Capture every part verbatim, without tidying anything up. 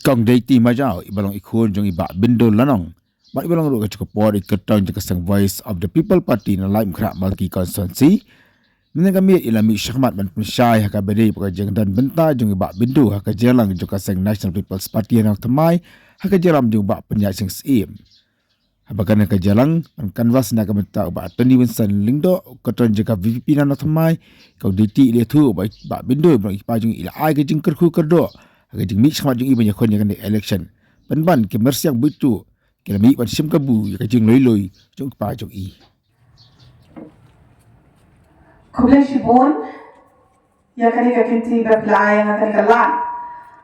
Kong Deiti Majaw, iba long i khun jong i Bah Bindo Lanong, bad iba long ruh ka jong ka por i kyrtong jong ka seng Voice of the People Party na Laitumkhrah Malki Constituency, mynta ka miet i la mih shakhmat ban pynshai ha kaba ïadei bad ka jingdon bynta jong i Bah Bindo ha ka jingïalang jong ka seng National People's Party ha Nongthymmai, ha ka jingïalam jong i Bah Pynïaid Sing Syiem. Haba kane ka jingïalang ban canvass na ka bynta u Bah Tony Vincent Lyngdoh, u kyrtong jong ka V P P na Nongthymmai, Kong Deiti i la ïathuh ba i Bah Bindo, ba i kpa jong i, i la ai ka jingkyrkhu kyrdoh ha ka jingmih shakhmat jong i ban ïakhun ïa kane ka election. Pynban ki myrsiang buit tuh ki la mih ban shim kabu ïa ka jingloi loi jong i kpa jong i. Khublei shibun ïa kane ka kynti ba phi la ai ha kane ka lad.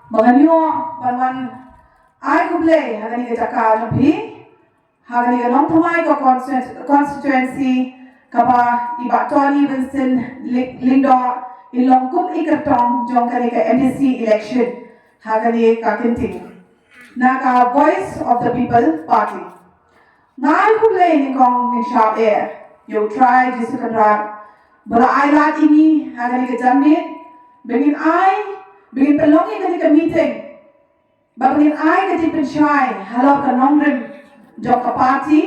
Ba ngan ïoh ban wan ai khublei ha kane ka jaka jong phi, ha kane ka Nongthymmai ka constitu-, constituency, kaba i Bah Tony Vincent Lyng-, Lyngdoh i long kum i kyrtong jong kane ka M D C election ha kane ka kynti na ka Voice of the People Party. Nga ai khublei nyngkong nyngshap eh ïa U Trai Jisu Kynrad ba la ai lad ïa ngi ha kane ka janmiet ba ngin ai, ba ngin pynlong ïa kane ka meeting, ba ngin ai ka jingpynshai halor ka nongrim jong ka party,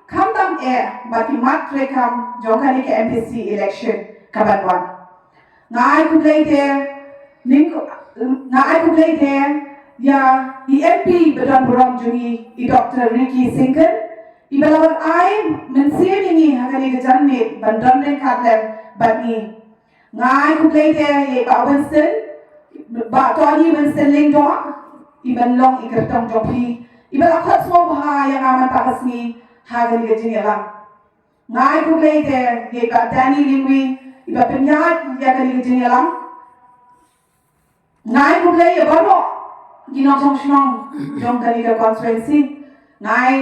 khamtam eh bad ki mat treikam jong kane ka M D C election kaban wan. Nga ai khublei te, ning, nga ai khublei te ïa i M P ba don burom jong ngi, i Doctor Ricky Syngkon, iba la wan ai mynsiem ïa ngi ha kane ka janmiet ban don ryngkat lem bad ngi. Nga ai khublei te ïa i Bah Winston, Bah Tony Winston Lyngdoh, iba long i kyrtong jong phi, iba la khot sngewbha ïa nga mynta ka sngi ha kane ka jingïalang. Nga ai khublei te ïa i Bah Danny Lyngwi, iba pynïaid ïa kane ka jingïalang. Nga ai khublei ïa baroh ki nongshong shnong jong kane ka constituency. Nga ai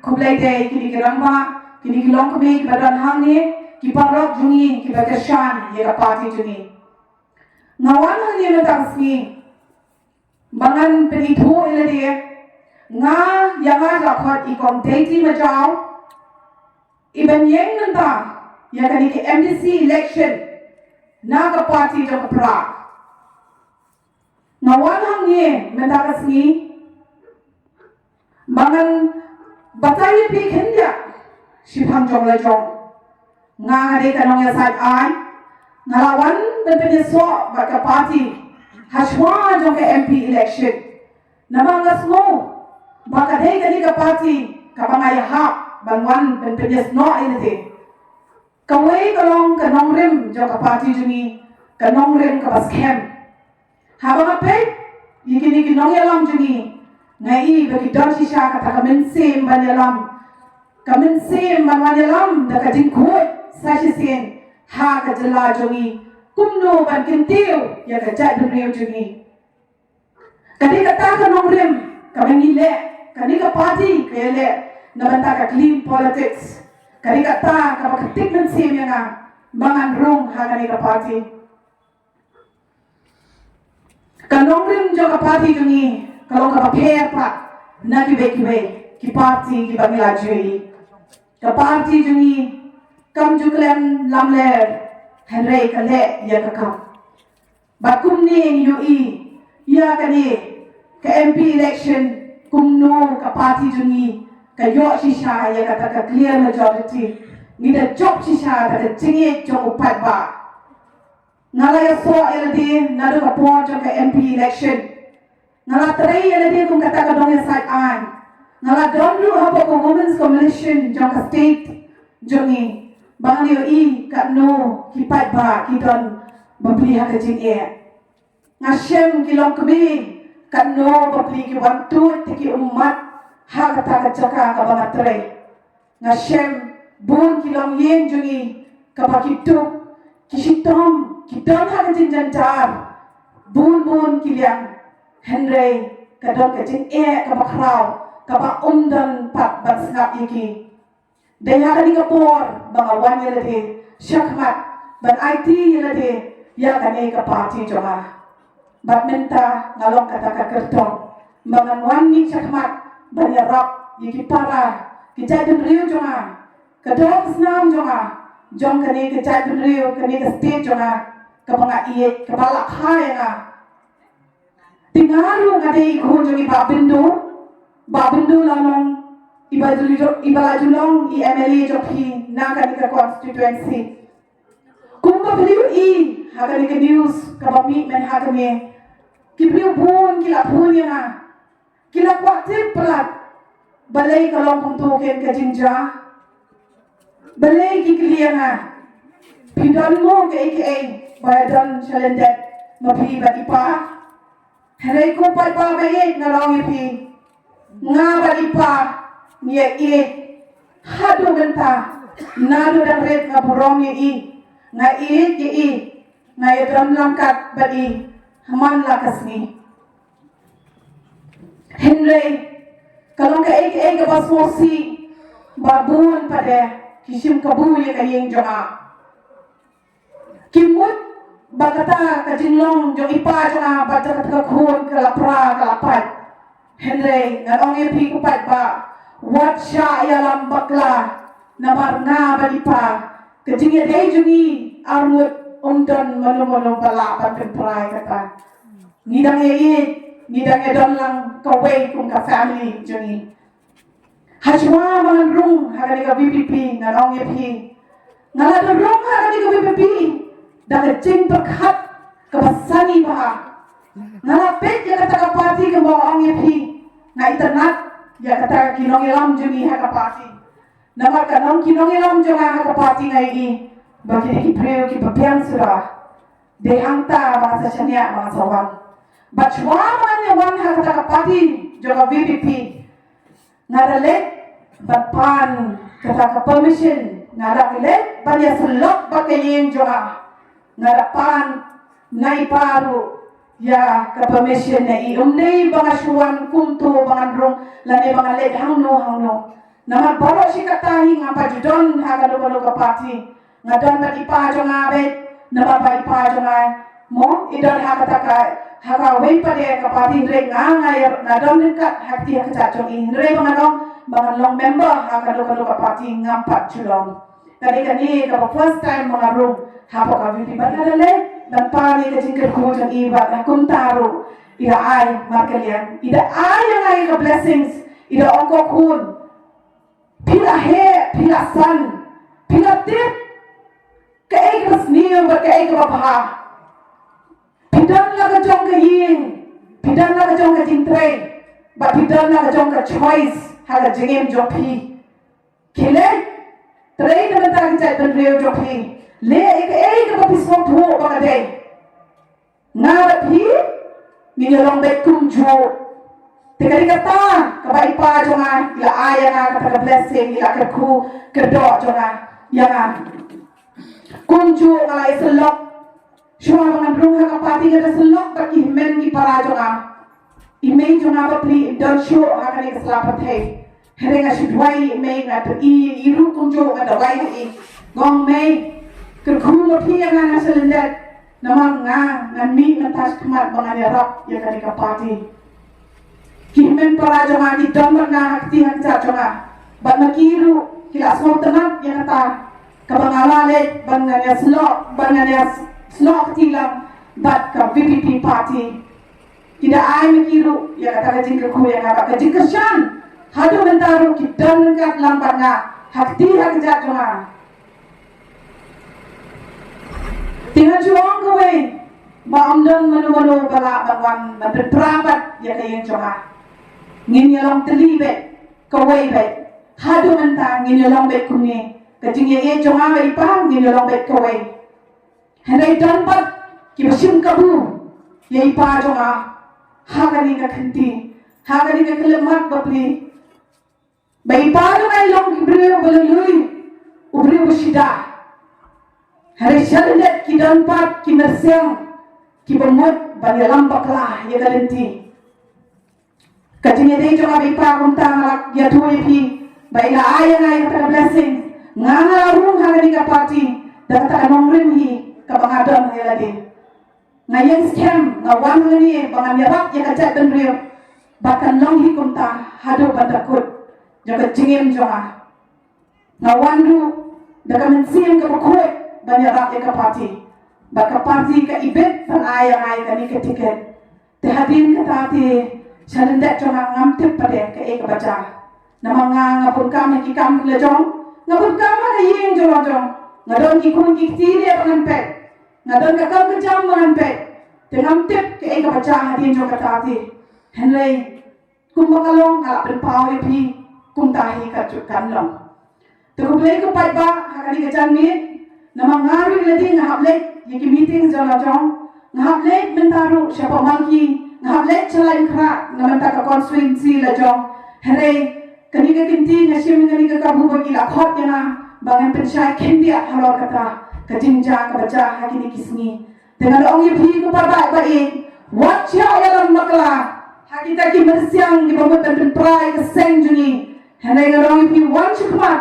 khublei te ïa kine ki rangbah, kine ki longkmie kiba don hangne, ki paralok jong ngi kiba kyrshan ïa ka party jong ngi. Nga wan hangne mynta ka sngi ba ngan pynithuh ïa lade, nga, ïa nga la khot i Kong Deiti Majaw, iban ïeng mynta ïa kane ka M D C election na ka party jong ka Prah. Nga wan hangne mynta ka sngi ba ngan batai ïa phi khyndiat shaphang jong la jong. Nga, nga dei ka nongïasaid aiñ, nga la wan ban pynïasoh bad ka party hashwa jong ka M P election. Namar nga sngew ba ka dei kane ka party kaba nga ïahap ban wan ban pynïasnoh ïa lade. Kawei ka long ka nongrim jong ka party jong ngi, ka nongrim kaba skhem. Haba nga peit ïa kine ki nongïalam jong ngi, nga i ba ki don shisha kata ka mynsiem ban ïalam, ka mynsiem ban wan ïalam da ka jingkhuid sa shisien ha ka jylla jong ngi, kumno ban kyntiew ïa ka jaitbynriew jong ngi. Ka dei kata ka nongrim kaba ngi leh, kane ka party ka ïaleh na bynta ka clean politics. Ka dei kata kaba ktik mynsiem ïa nga ba ngan rung ha kane ka party. Ka nongrim jong ka party jong ngi ka long kaba pher pat na kiwei kiwei ki party kiba ngi la ju ïohi. Ka party jong ngi kam ju khlem lamler, hynrei ka leh ïa ka kam. Bad kumne ngi ïohi ïa kane ka M P election, kumno ka party jong ngi ka ïoh shisha ïa kata ka clear majority. Ngi da jop shisha da ka jingïeit jong u paidbah. Nga la ïasoh ïa lade naduh ka por jong ka M P election. Nga la trei ïa lade kum kata ka nongïasaid aiñ. Nga la don ruh hapoh ka Women's Coalition jong ka state jong ngi, ba ngi ïohi katno ki paidbah ki don bapli ha ka jingeh. Nga shem ki longkmie katno bapli ki wan tuid te ki ummat ha kata ka jaka kaba nga trei. Nga shem bun ki longïing jong ngi kaba ki duk, ki shitom, ki don ha ka jingjynjar bun bun ki liang, hynrei ka don ka jingeh kaba khraw kaba ym don pat ban sngap ïa ki. Dei ha kane ka por ba nga wan ïa lade shakhmat ban aiti ïa lade ïa kane ka party jong nga. Bad mynta nga long kata ka kyrtong ba ngan wan mih shakhmat ban ïarap ïa ki para, ki jaitbynriew jong nga, ka dong ka snam jong nga, jong kane ka jaitbynriew, kane ka state jong nga kaba nga ïeit, kaba la kha ïa nga. Te nga ruh nga dei i khun jong i Bah Bindo, Bah Bindo la long i ba ju-, i ba la ju long i M L A jong phi na kane ka constituency. Kumba phi ïohi ha kane ka news kaba mih mynta ha kane, ki briew bun ki la phone ïa nga, ki la kwah tip palat balei ka long kumto kein ka jingjia. Balei ki kylli ïa nga, phi don mo kaei kaei ba ïadon sha lyndet ma phi bad i pa? Hynrei ko paidbah ba ïeit, nga la ong ïa phi, nga bad i pa ngi ïa ïeit haduh mynta. Naduh dang rit nga burom ïa i, nga ïeit ïa i, nga ïadon ryngkat bad i ha man la ka sngi. Hynrei ka long kaei kaei kaba sngewsih ba bun pat de ki shim kabu ïa ka ïing jong nga. Ki mut ba kata ka jinglong jong i pa jong nga bad kata ka khun ka la pra ka la pait. Hynrei ngan ong ïa phi ko paidbah, wat shah ïalam bakla, namar nga bad i pa, ka jingïadei jong ngi arngut, ym don mano mano ba lah ban pynpra ïa kata. Ngi dang ïa ïeit, ngi dang ïa don lang kawei kum ka family jong ngi. Hashwa ba ngan rung ha kane ka V P P, ngan ong ïa phi, nga la da rung ha kane ka V P P da ka jingpyrkhat kaba sani bha. Nga la peit ïa kata ka party, kumba ong ïa phi, nga itynnad ïa kata ki nongïalam jong ngi ha ka party. Namar ka nong, ki nongïalam jong nga ha ka party nga ïohi ba ki dei ki briew kiba biang suda. Dei hangta ba nga sa shaniah ba nga sa wan. Bad shwa ba ngan ïa wan ha kata ka party jong ka V P P, nga da leit ban pan kata ka permission, nga da leit ban ïa sylok bad ka ïing jong nga. Nga da pan na i pa ruh ïa ka permission na i. Ym dei ba nga shu wan kumto ba ngan rung lane ba nga leit hangno hangno. Namar baroh shi katta hi ngam pat ju don ha kano kano ka party. Nga don bad i pa jong nga beit, namar ba i pa jong nga mo i don ha kata ka, ha kawei pat de ka party, hynrei nga, nga ïa, nga don ryngkat ha kti ha kjat jong i, hynrei ba nga don, ba nga long member ha kano kano ka party ngam pat ju long. Ka dei kane kaba first time ba nga rung hapoh ka V P P. Bad nga da leit ban pan ïa ka jingkyrkhu jong i, bad ha kumta ruh i da ai markylliang, i da ai ïa nga ïa ka blessings, i da ong, ko khun, phi la heh, phi la san, phi la tip kaei kaba sniew bad kaei kaba bha. Phi don la ka jong ka ïing, phi don la ka jong ka jingtrei, bad phi don la ka jong ka choice ha ka jingim jong phi. Khie leit trei na ka bynta ka jaitbynriew jong phi. Leh ïa kaei kaba phi sngewthuh ba ka dei. Nga bad phi ngin ïa long beit kumjuh. Te ka dei kata kaba i pa jong nga i la ai ïa nga, kata ka blessing, i la kyrkhu kyrdoh jong nga ïa nga. Kumjuh nga la ïa sylok. Shuwa ba ngan rung ha ka party nga da sylok bad ki hynmen ki para jong nga. I mei jong nga bapli i don shuh ha kane ka sla pyrthei. Hynrei nga shu duwai ïa i mei, nga da i, i ruh kumjuh nga duwai ïa i. Nga ong, mei, kyrkhu ma phi ïa nga na sha lyndet. Namar nga ngan mih mynta shakhmat ba ngan ïarap ïa kane ka party. Ki hynmen para jong nga ki don bad nga ha kti ha kjat jong nga. Bad ma ki ruh ki la sngewtynnat ïa kata kaba nga la leit ban ngan ïa snoh, ban ngan ïa snoh kti lang bad ka V P P party. Ki da ai ma ki ruh ïa kata ka jingkyrkhu ïa nga bad ka jingkyrshan. Haduh mynta ruh ki don ryngkat lang bad nga ha kti ha kjat jong nga. Te nga ju ong kawei ba ym don mano mano ba lah ban wan ban pynpra pat ïa ka ïing jong nga. Ngin ïa long tylli beit, kawei beit. Haduh mynta ngin ïa long beit kumne. Ka jingïeit jong nga bad i pa ngin ïa long beit kawei. Hynrei don pat kiba shim kabu ïa i pa jong nga ha kane ka kynti, ha kane ka khyllipmat bapli. Ba i pa jong nga i long u briew ba lui lui, u briew ba shida. Hynrei sha lyndet ki don pat ki mynsiem kiba mut ban ïalam bakla ïa ka lynti. Ka jingïadei jong nga bad i pa kumta nga la ïathuh ïa phi ba i la ai ïa nga ïa kata ka blessing. Nga nga la rung ha kane ka party da kata ka nongrim hi kaba nga don ha ïa lade. Nga ïeng skhem, nga wan hangne ba ngan ïarap ïa ka jaitbynriew. Ba kan long hi kumta haduh ban da kut jong ka jingim jong nga. Nga wan ruh da ka mynsiem kaba khuid ban ïarap ïa ka party. Ba ka party ka ibit ban ai ïa nga ïa kane ka tiket. Te hadien kata te sha lyndet jong nga ngam tip pat de kaei kaba jia. Namar nga nga bun kam ha ki kam la jong, nga bun kam ha ka ïing jong la jong. Nga don ki khun ki kti lei ba ngan peit, nga don ka kam ka jam ba ngan peit. Te ngam tip kaei kaba jia hadien jong kata te. Hynrei kumba ka long nga la pynpaw ïa phi kumta hi ka jut kan long. Te khublei ko paidbah ha kane ka janmiet. Namar nga ruh la dei nga hap leit ïa ki meeting jong la jong, nga hap leit mynta ruh sha Pamangki, nga hap leit sha Laitumkhrah na mynta ka constituency la jong. Hynrei kane ka kynti nga shim kane ka kabu ba ki la khot ïa nga ba ngan pynshai khyndiat halor kata ka jingjia kaba jia ha kine ki sngi. Te ngan ong ïa phi ko paidbah ba ïeit, wat shah ïalam bakla ha kita ki myrsiang kiba mut ban pynpra ïa ka seng jong ngi. Hynrei ngan ong ïa phi, wan shakhmat,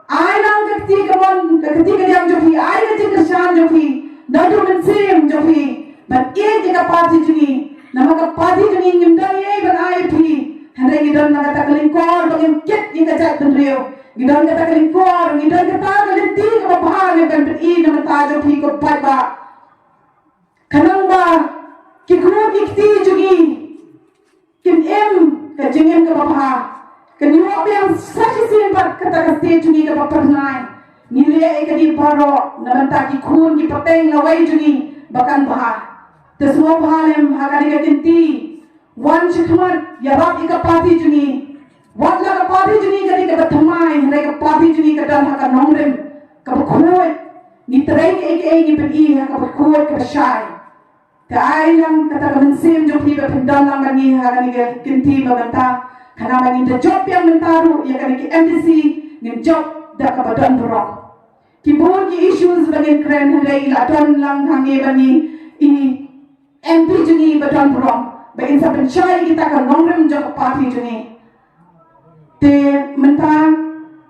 ai lang ka kti kamon, ka kti kadiang jong phi, ai ka jingkyrshan jong phi, naduh mynsiem jong phi ban ïeit ïa ka party jong ngi. Namar ka party jong ngi ngim don ei ei ban ai ïa phi. Hynrei ngi don na kata ka lyngkor ba ngin kit ïa ka jaitbynriew. Ngi don kata ka lyngkor, ngi don kata ka lynti kaba bha ngi ban pyni na bynta jong phi ko paidbah. Khnang ba ki khun ki kti jong ngi kin im ka jingim kaba bha, kin ïoh biang sa shisien bad kata ka state jong ngi kaba phyrnai. Ngi leh ïa kane baroh na bynta ki khun ki pateng lawei jong ngi ba kan bha. Te sngewbha lem ha kane ka kynti, wan shakhmat, ïarap ïa ka party jong ngi. Wat la ka party jong ngi ka dei kaba thymmai, hynrei ka party jong ngi ka don ha ka nongrim kaba khuid. Ngi trei kaei kaei ngi pyni ha kaba khuid kaba shai. Te ai lang kata ka mynsiem jong phi ba phin don lang bad ngi ha kane ka kynti ba mynta. Khnang ba ngin da jop biang mynta ruh ïa kane ka M D C, ngin jop da kaba don burom. Ki bun ki issues ba ngin kren, hynrei la don lang hangne ba ngi i M P jong ngi ba don burom ba in sa pynshai ïa kita ka nongrim jong ka party jong ngi. Te mynta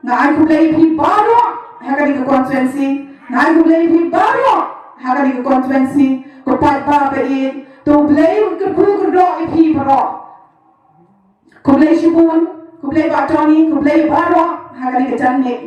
nga ai khublei ïa phi baroh ha kane ka constituency, nga ai khublei ïa phi baroh ha kane ka constituency, ko paidbah ba ïeit. To U Blei un kyrkhu kyrdoh ïa phi baroh. Khublei shibun, khublei Bah Tony, khublei baroh ha kane ka janmiet.